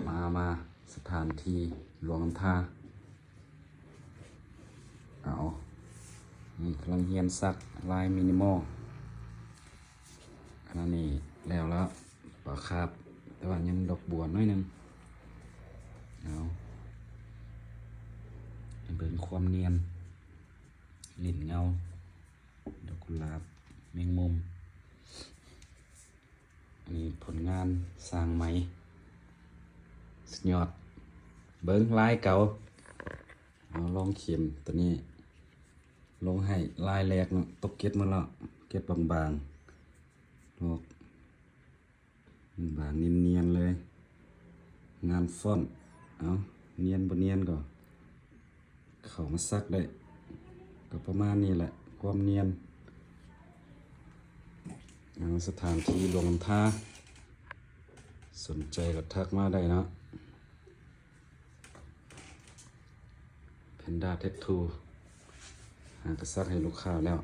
ມາ ມາ ສະຖານທີ່ຫຼວງນ້ຳທາ. ເອົາ ນີ້ກຳລັງຮຽນສັກລາຍມິນິມອລ. ອັນນີ້ແລ້ວລະ ປາຄາບ ແຕ່ວ່າຍັງດອກບົວໜ້ອຍໜຶ່ງ. ເອົາ ໃຫ້ເບິ່ງຄວາມນຽນ ຫຼິ້ນເງົາ ດອກກຸຫຼາບ ແມງມຸມ. ອັນນີ້ຜົນງານຊ່າງໄໝ ສຸດຍອດ. ເບິ່ງລາຍເກົ່າ ເອົາ ລອງເຂັມຕົວນີ້ລົງໃຫ້ລາຍແລກເນາະ. ຕົກເກັດໝົດແລ້ວ ເກັດບາງໆ ອອກ ບາງໆ ນຽນໆ ເລີຍ. ງານຟອນ ເອົາ ນຽນບໍ່ນຽນກໍ ເຂົ້າມາສັກໄດ້ ກໍປະມານນີ້ແຫຼະ ຄວາມນຽນ. ເອົາ ສະຖານທີ່ຫຼວງນ້ຳທາ ສົນໃຈກໍທັກມາໄດ້ເນາະ. ແພນດ້າແທັດທູ ຫາກະສັກໃຫ້ລູກຄ້າແລ້ວ.